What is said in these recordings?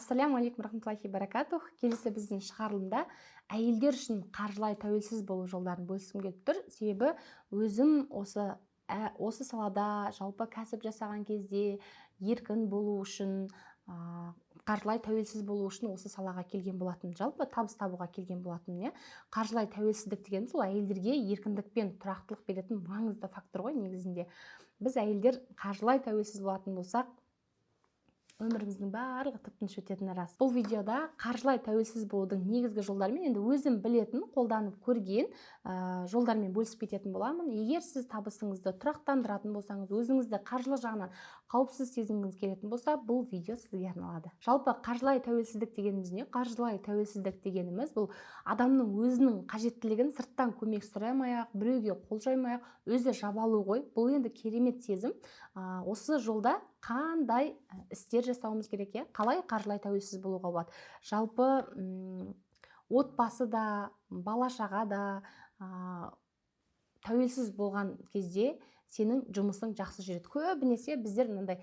Ассаляму алейкум рахматуллахи баракатух. Келесі біздің шығарылымда әйелдер үшін қаржылай тәуелсіз болу жолдарын бөліскім келіп тұр. Себебі өзім осы салада жалпы кәсіп жасаған кезде еркін болу үшін, қаржылай тәуелсіз болу үшін осы салаға келген болатын, жалпы табыс табуға келген болатын, иә. Қаржылай тәуелсіздік дегеніміз ол әйелдерге еркіндік пен тұрақтылық беретін маңызды фактор ғой. Негізінде біз, әйелдер, қаржылай тәуелсіз болатын болсақ, өміріміздің барлығы тып тыныш өтетіні рас. Бұл видеода қаржылай тәуелсіз болудың негізгі жолдарымен, енді өзім білетін, қолданып көрген жолдармен бөлісіп кететін боламын. Егер сіз табысыңызды тұрақтандыратын болсаңыз, өзіңізді қаржылық жағынан қауіпсіз сезінгіңіз келетін болса, бұл видео сізге арналады. Жалпы қаржылай тәуелсіздік дегеніміз не? Қаржылай тәуелсіздік дегеніміз бұл адамның өзінің қажеттілігін сырттан көмек сұрамай ақ, біреуге қол жаймай ақ өзі жаба алу ғой. Бұл енді керемет сезім. Осы жолда қандай істер жасауымыз керек, иә? Қалай қаржылай тәуелсіз болуға болады? Жалпы отбасы да, бала шаға да тәуелсіз болған кезде сенің жұмысың жақсы жүреді. Көбінесе біздер мынандай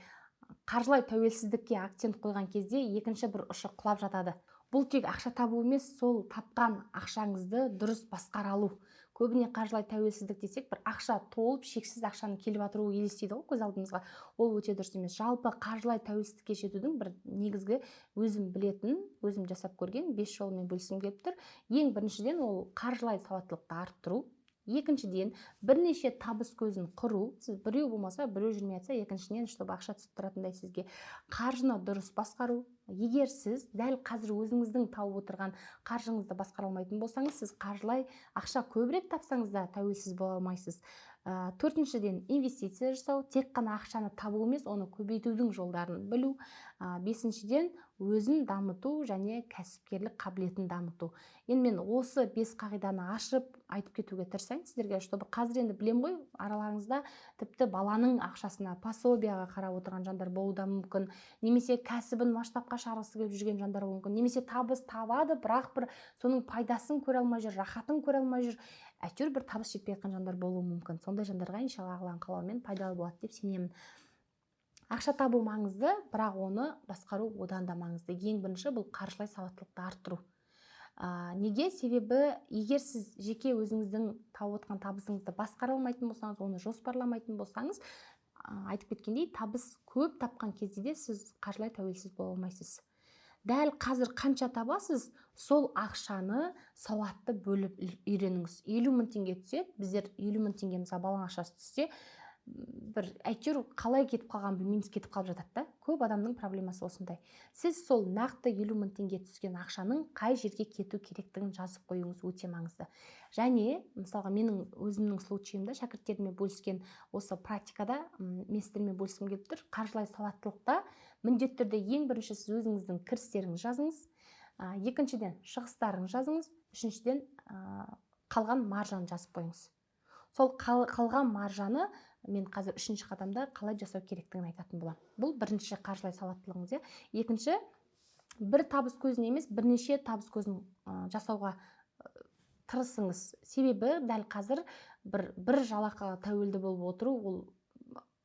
қаржылай тәуелсіздікке акцент қойған кезде екінші бір ұшы құлап жатады. Бұл тек ақша табу емес, сол тапқан ақшаңызды дұрыс басқара алу. Көбіне қаржылай тәуелсіздік десек, бір ақша толып, шексіз ақшаның келіп жатыруы елестейді ғой көз алдымызға. Ол өте дұрыс емес. Жалпы қаржылай тәуелсіздікке жетудің бір негізгі өзім білетін, өзім жасап көрген бес жолымен бөліскім келіп тұр. Ең біріншіден, ол қаржылай сауаттылықты арттыру. Екіншіден, бірнеше табыс көзін құру. Сіз біреу болмаса, біреу жүрмей жатса, екіншіден, чтобы ақша түсіп тұратындай сізге. Қаржыны дұрыс басқару. Егер сіз дәл қазір өзіңіздің тауып отырған қаржыңызды басқара алмайтын болсаңыз, сіз қаржылай ақша көбірек тапсаңыз да, тәуелсіз бола алмайсыз. Төртіншіден, инвестиция жасау, тек қана ақшаны табу емес, оны көбейтудің жолдарын білу. Бесіншіден, өзін дамыту және кәсіпкерлік қабілетін дамыту. Енді мен осы бес қағиданы ашып айтып кетуге тырысайын сіздерге, чтобы қазір енді білем ғой, араларыңызда тіпті баланың ақшасына, пособияға қарап отырған жандар болуы да мүмкін, немесе кәсібін масштабқа шығарғысы келіп жүрген жандар болуы мүмкін, немесе табыс табады, бірақ бір соның пайдасын көре алмай жүр, рахатын көре алмай жүр, әйтеуір бір табыс жетпей жатқан жандар болуы мүмкін. Сондай жандарға, иншалла, Алланың қалауымен пайдалы болады деп сенемін. Ақша табу маңызды, бірақ оны басқару одан да маңызды. Ең бірінші бұл қаржылай сауаттылықты арттыру. Неге? Себебі егер сіз жеке өзіңіздің тауып отқан табысыңызды басқара алмайтын болсаңыз, оны жоспарламайтын болсаңыз, айтып кеткендей, табыс көп тапқан кезде де сіз қаржылай тәуелсіз бола алмайсыз. Дәл қазір қанша табасыз, сол ақшаны сауатты бөліп үйреніңіз. 50 000 теңге түседі, біздер 50 000 теңге, мысалы, баланың ақшасы түссе, бір әйтеуір қалай кетіп қалғанын білмейміз, кетіп қалып жатады да. Көп адамның проблемасы осындай. Сіз сол нақты 50 000 теңге түскен ақшаның қай жерге кету керектігін жазып қоюыңыз өте маңызды. Және мысалға, менің өзімнің случайымда, шәкірттеріме бөліскен осы практикада мен сіздермен бөліскім келіп тұр. Қаржылай сауаттылықта міндетті түрде ең бірінші сіз өзіңіздің кірістеріңізді жазыңыз, екіншіден, шығыстарыңызды жазыңыз, үшіншіден, қалған маржаны жазып қойыңыз. Сол қалған маржаны мен қазір үшінші қадамда қалай жасау керектігін айтатын боламын. Бұл бірінші қаржылай сауаттылығыңыз, иә. Екінші, бір табыс көзін емес, бірнеше табыс көзін жасауға тырысыңыз. Себебі дәл қазір бір жалақыға тәуелді болып отыру ол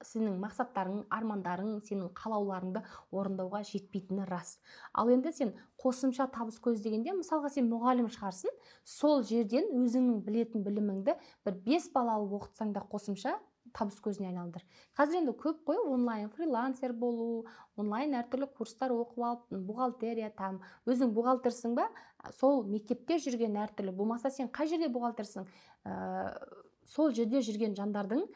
сенің мақсаттарың, армандарың, сенің қалауларыңды орындауға жетпейтіні рас. Ал енді сен қосымша табыс көздегенде, мысалға, сен мұғалім шығарсың, сол жерден өзіңнің білетін біліміңді бір бес бала алып оқытсаң да, қосымша табыс көзіне айналдыр. Қазір енді көп қой онлайн фрилансер болу, онлайн әртүрлі курстар оқып алып, бухгалтерия там, өзің бухгалтерсің ба, сол мектепте жүрген әртүрлі, болмаса сен қай жерде бухгалтерсің, сол жерде жүрген жандардың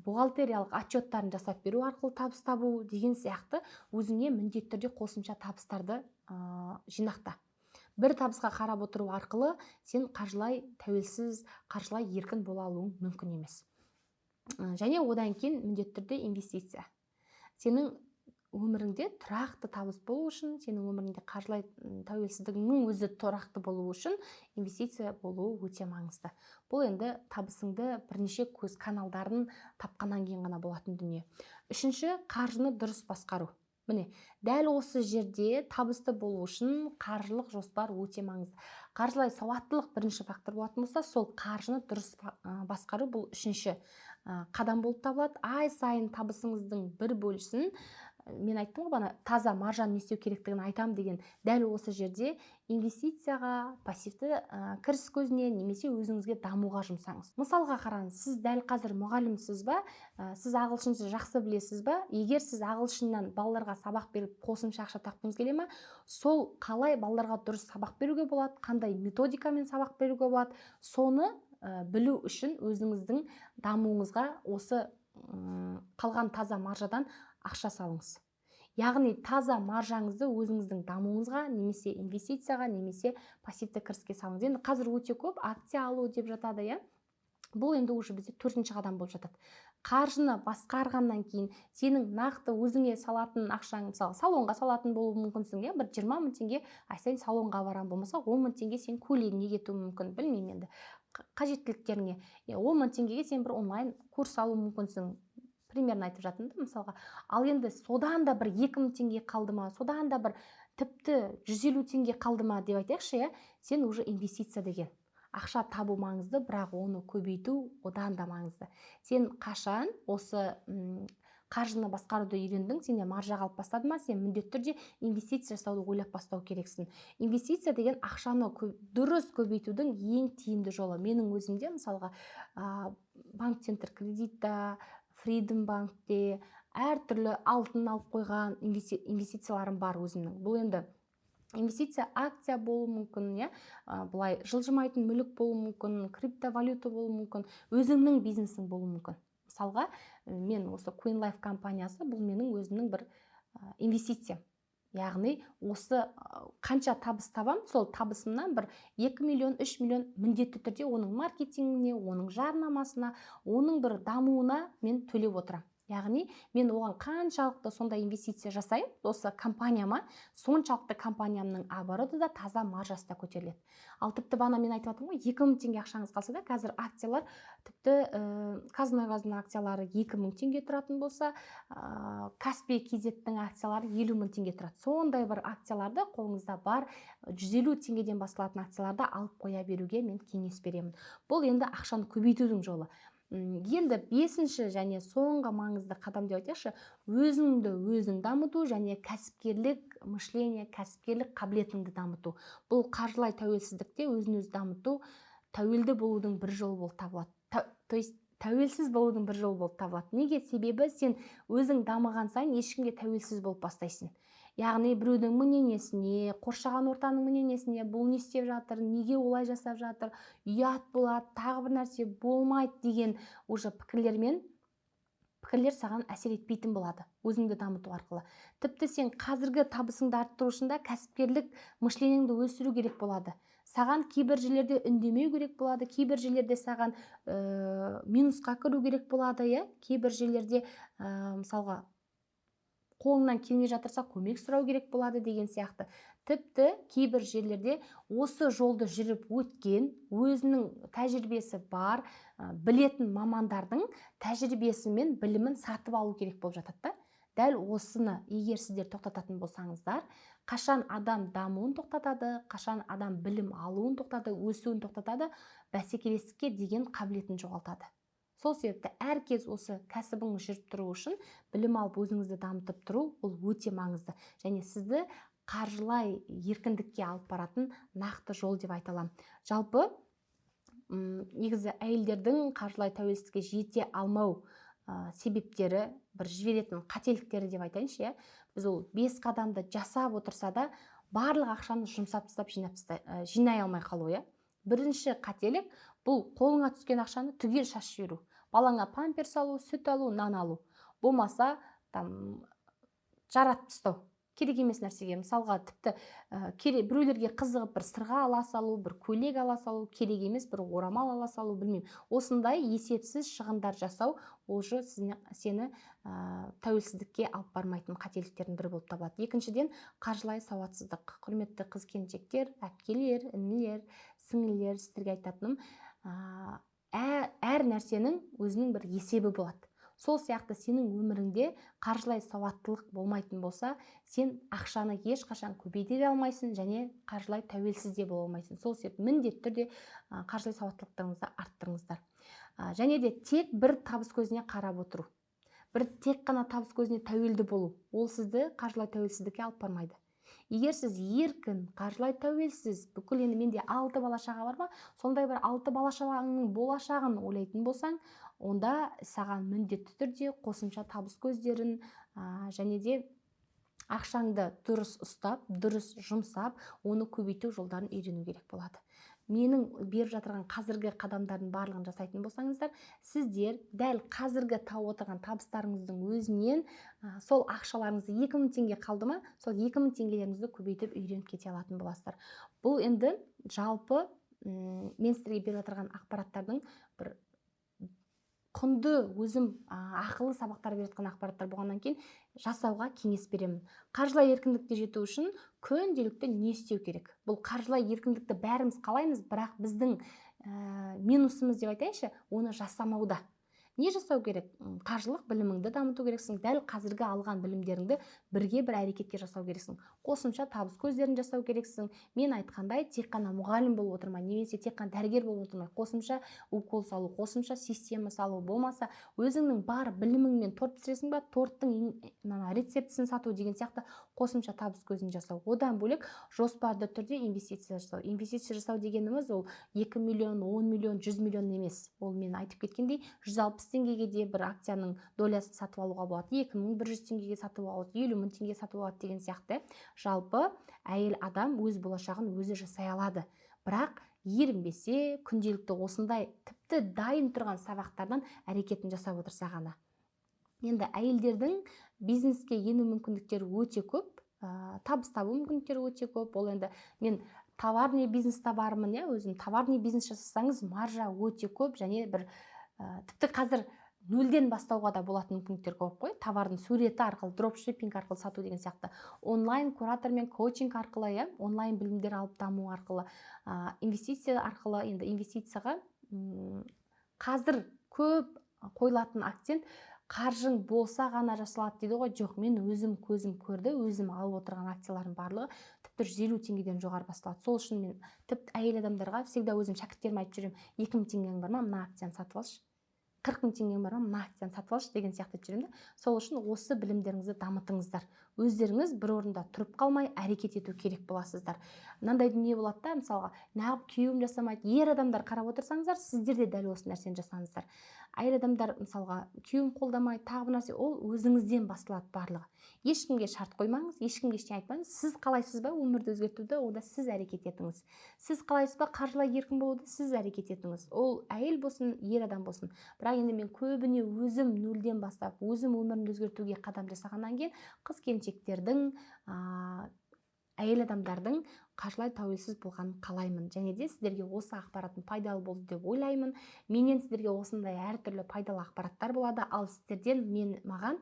бухгалтериялық отчеттарын жасап беру арқылы табыс табу деген сияқты өзіңе міндетті түрде қосымша табыстарды жинақта. Бір табысқа қарап отыру арқылы сен қаржылай тәуелсіз, қаржылай еркін бола алуың мүмкін емес. Және одан кейін міндетті түрде инвестиция. Сенің өміріңде тұрақты табыс болу үшін, сенің өміріңде қаржылай тәуелсіздігіңнің өзі тұрақты болу үшін инвестиция болуы өте маңызды. Бұл енді табысыңды бірнеше көз каналдарын тапқаннан кейін ғана болатын дүние. Үшінші, қаржыны дұрыс басқару. Міне, дәл осы жерде табысты болу үшін қаржылық жоспар өте маңызды. Қаржылай сауаттылық бірінші фактор болатын болса, сол қаржыны дұрыс басқару бұл үшінші қадам болып табылады. Ай сайын табысыңыздың бір бөлісін Мен айттым ғой бағана, таза маржаны не істеу керектігін айтам деген. Дәл осы жерде инвестицияға, пассивті кіріс көзіне немесе өзіңізге дамуға жұмсаңыз. Мысалға қараңыз, сіз дәл қазір мұғалімсіз ба? Сіз ағылшынша жақсы білесіз ба? Егер сіз ағылшыннан балаларға сабақ беріп, қосымша ақша тапқыңыз келе ма, сол қалай балаларға дұрыс сабақ беруге болады, қандай методикамен сабақ беруге болады, соны білу үшін өзіңіздің дамуыңызға осы қалған таза маржадан ақша салыңыз. Яғни таза маржаңызды өзіңіздің дамуыңызға немесе инвестицияға, немесе пассивті кіріске салыңыз. Енді қазір өте көп акция алу деп жатады, иә. Бұл енді уже бізде төртінші қадам болып жатады. Қаржыны басқарғаннан кейін сенің нақты өзіңе салатын ақшаң, мысалы, салонға салатын болуы мүмкінсің, иә, бір 20 000 теңге ай сайын салонға барамын, болмаса 10 000 теңге сен көйлегіңе кетуі мүмкін, білмеймін енді, қажеттіліктеріңе. 10 000 теңгеге сен бір онлайн курс алу мүмкінсің, примерно айтып жатырмын да, мысалға. Ал енді содан да бір 2000 теңге қалды ма, содан да бір тіпті 150 теңге қалды ма деп айтайықшы, иә, сен уже инвестиция деген ақша табу маңызды, бірақ оны көбейту одан да маңызды. Сен қашан осы қаржыны басқаруды үйрендің, сенде маржа қалып бастады ма, сен міндетті түрде инвестиция жасауды ойлап бастау керексің. Инвестиция деген ақшаны дұрыс көбейтудің ең тиімді жолы. Менің өзімде, мысалға, Банк Центр Кредитта, Фридом банкте әртүрлі алтын алып қойған инвестицияларым бар өзімнің. Бұл енді инвестиция акция болуы мүмкін, иә, былай жылжымайтын мүлік болуы мүмкін, криптовалюта болуы мүмкін, өзіңнің бизнесің болуы мүмкін. Мысалға, мен осы Queen Life компаниясы, бұл менің өзімнің бір инвестициям. Яғни осы қанша табыс табам, сол табысымнан бір 2 миллион, 3 миллион міндетті түрде оның маркетингіне, оның жарнамасына, оның бір дамуына мен төлеп отырамын. Яғни мен оған қаншалықты сондай инвестиция жасаймын осы компанияма, соншалықты компаниямның обороты да, таза маржасы да көтеріледі. Ал тіпті бағана мен айтып жатырмын ғой, 2000 теңге ақшаңыз қалса да, қазір акциялар, тіпті ҚазМұнайГаздың акциялары 2000 теңге тұратын болса, Каспий KZ-тің акциялары 50 000 теңге тұрады. Сондай бір акцияларды, қолыңызда бар 150 теңгеден басталатын акцияларды алып қоя беруге мен кеңес беремін. Бұл енді ақшаны көбейтудің жолы. Енді бесінші және соңғы маңызды қадам деп айтайықшы, өзіңді өзің дамыту және кәсіпкерлік мышление, кәсіпкерлік қабілетіңді дамыту. Бұл қаржылай тәуелсіздікте өзін өзі дамыту тәуелді болудың бір жолы болып табылады, то есть тәуелсіз болудың бір жолы болып табылады. Неге? Себебі сен өзің дамыған сайын ешкімге тәуелсіз болып бастайсың. Яғни біреудің мнениесіне, қоршаған ортаның мнениесіне, бұл не істеп жатыр, неге олай жасап жатыр, ұят болады, тағы бір нәрсе болмайды деген уже пікірлермен, пікірлер саған әсер етпейтін болады өзіңді дамыту арқылы. Тіпті сен қазіргі табысыңды арттыру үшін да кәсіпкерлік мышлениеңді өсіру керек болады. Саған кейбір жерлерде үндемеу керек болады, кейбір жерлерде саған минусқа кіру керек болады, иә, кейбір жерлерде мысалға, қолыңнан келмей жатырса, көмек сұрау керек болады деген сияқты. Тіпті кейбір жерлерде осы жолды жүріп өткен, өзінің тәжірибесі бар, білетін мамандардың тәжірибесі мен білімін сатып алу керек болып жатады да. Дәл осыны егер сіздер тоқтататын болсаңыздар, қашан адам дамуын тоқтатады, қашан адам білім алуын тоқтатады, өсуін тоқтатады, бәсекелестікке деген қабілетін жоғалтады. Сол себепті әр кез осы кәсібіңіз жүріп тұру үшін білім алып, өзіңізді дамытып тұру, ол өте маңызды және сізді қаржылай еркіндікке алып баратын нақты жол деп айта аламын. Жалпы негізі әйелдердің қаржылай тәуелсіздікке жете алмау себептері, бір жіберетін қателіктері деп айтайыншы, иә, біз ол бес қадамды жасап отырса да, барлық ақшаны жұмсап тастап, жинап тастай, жинай алмай қалу, иә. Бірінші қателік — бұл қолыңа түскен ақшаны түгел шашып жіберу, балаңа памперс алу, сүт алу, нан алу, болмаса там жаратып тастау керек емес нәрсеге. Мысалға, тіпті біреулерге қызығып, бір сырға ала салу, бір көйлек ала салу, керек емес бір орамал ала салу, білмеймін, осындай есепсіз шығындар жасау уже сені тәуелсіздікке алып бармайтын қателіктердің бірі болып табылады. Екіншіден, қаржылай сауатсыздық. Құрметті қыз келіншектер, әпкелер, інілер, сіңілілер, сіздерге айтатыным, әр нәрсенің өзінің бір есебі болады. Сол сияқты сенің өміріңде қаржылай сауаттылық болмайтын болса, сен ақшаны ешқашан көбейте де алмайсың және қаржылай тәуелсіз де бола алмайсың. Сол себепті міндетті түрде қаржылай сауаттылықтарыңызды арттырыңыздар. Және де тек бір табыс көзіне қарап отыру. Бір тек қана табыс көзіне тәуелді болу, ол сізді қаржылай тәуелсіздікке алып бармайды. Егер сіз еркін, қаржылай тәуелсіз, бүкіл енді менде 6 бала шаға бар ма, сондай бір 6 бала шағаңның болашағын ойлайтын болсаң, онда саған міндетті түрде қосымша табыс көздерін, және де ақшаңды дұрыс ұстап, дұрыс жұмсап, оны көбейту жолдарын үйрену керек болады. Менің беріп жатырған қазіргі қадамдардың барлығын жасайтын болсаңыздар, сіздер дәл қазіргі тауып отырған табыстарыңыздың өзінен, сол ақшаларыңызды 2000 теңге қалды ма, сол 2000 теңгелеріңізді көбейтіп үйреніп кете алатын боласыздар. Бұл енді жалпы, мен сіздерге беріп отырған ақпараттардың бір құнды, өзім, ақылы сабақтар беріп жатқан ақпараттар болғаннан кейін жасауға кеңес беремін. Қаржылай еркіндікке жету үшін күнделікті не істеу керек? Бұл қаржылай еркіндікті бәріміз қалаймыз, бірақ біздің, минусымыз деп айтайыншы, оны жасамауда. Не жасау керек? Қаржылық біліміңді дамыту керексің. Дәл қазіргі алған білімдеріңді бірге бір әрекетке жасау керексің. Қосымша табыс көздерін жасау керексің. Мен айтқандай, тек қана мұғалім болып отырмай, немесе тек қана дәрігер болып отырмай, қосымша укол салу, қосымша система салу, болмаса өзіңнің бар біліміңмен торт пісіресің ба, торттың мына рецептісін сату деген сияқты қосымша табыс көзін жасау. Одан бөлек жоспарлы түрде инвестиция жасау. Инвестиция жасау дегеніміз ол 2 миллион, 10 миллион, 100 миллион емес. Ол мен айтып кеткендей, 160 теңгеге де бір акцияның долясын сатып алуға болады, 2100 теңгеге сатып алуға болады, 50000 теңгеге сатып алады деген сияқты. Жалпы әйел адам өз болашағын өзі жасай алады. Бірақ ерінбесе, күнделікті осындай тіпті дайын тұрған сабақтардан әрекетін жасап отырса ғана. Енді әйелдердің бизнеске ену мүмкіндіктері өте көп, табыс табу мүмкіндіктері өте көп. Ол енді мен товарный бизнеста бармын, иә, өзім товарный бизнес жасасаңыз маржа өте көп, және бір, тіпті қазір нөлден бастауға да болатын мүмкіндіктер көп қой. Товардың суреті арқылы, дропшиппинг арқылы сату деген сияқты, онлайн куратормен коучинг арқылы, иә, онлайн білімдер алып даму арқылы, инвестиция арқылы. Енді инвестицияға, қазір көп қойылатын акцент қаржың болса ғана жасалады дейді ғой. Жоқ, мен өзім көзім көрді, өзім алып отырған акциялардың барлығы тіпті 150 теңгеден жоғары басталады. Сол үшін мен тіпті әйел адамдарға всегда өзім шәкірттеріме айтып жүремін: 2000 теңгең бар ма, мына акцияны сатып алшы, 40000 теңгең бар ма, мына акцияны сатып алшы деген сияқты айтып жүремін да. Сол үшін осы білімдеріңізді дамытыңыздар. Өздеріңіз бір орында тұрып қалмай әрекет ету керек боласыздар. Мынандай дүние болады да, мысалға, неғып күйеуім жасамайды? Ер адамдар қарап отырсаңыздар, сіздер де дәл осы нәрсені жасаңыздар. Әйел адамдар, мысалға, күйеуім қолдамайды, тағы бір нәрсе, ол өзіңізден басталады барлығы. Ешкімге шарт қоймаңыз, ешкімге ештеңе айтпаңыз. Сіз қалайсыз ба өмірді өзгертуді, онда сіз әрекет етіңіз. Сіз қалайсыз ба қаржылай еркін болуды, сіз әрекет етіңіз. Ол әйел болсын, ер адам болсын. Бірақ енді мен көбіне өзім нөлден бастап, өзім өмірімді өзгертуге қадам жасағаннан кейін қыз келіншектердің, әйел адамдардың қаржылай тәуелсіз болғанын қалаймын. Және де сіздерге осы ақпараттың пайдалы болды деп ойлаймын. Менен сіздерге осындай әртүрлі пайдалы ақпараттар болады. Ал сіздерден мен маған,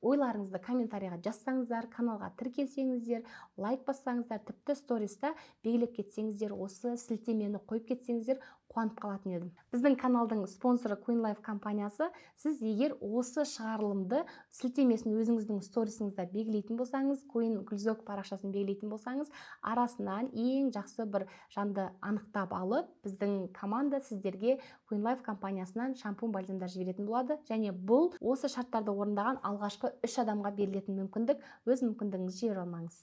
ойларыңызды комментарийға жазсаңыздар, каналға тіркелсеңіздер, лайк бассаңыздар, тіпті сториста белгілеп кетсеңіздер, осы сілтемені қойып кетсеңіздер, қуанып қалатын едім. Біздің каналдың спонсоры Queen Life компаниясы. Сіз егер осы шығарылымды сілтемесін өзіңіздің сторисыңызда белгілейтін болсаңыз, Queen Гүлзок парақшасын белгілейтін болсаңыз, арасынан ең жақсы бір жанды анықтап алып, біздің команда сіздерге Queen Life компаниясынан шампунь, бальзамдар жіберетін болады. Және бұл осы шарттарды орындаған алғашқы 3 адамға берілетін мүмкіндік. Өз мүмкіндігіңізді жібере алмаңыз.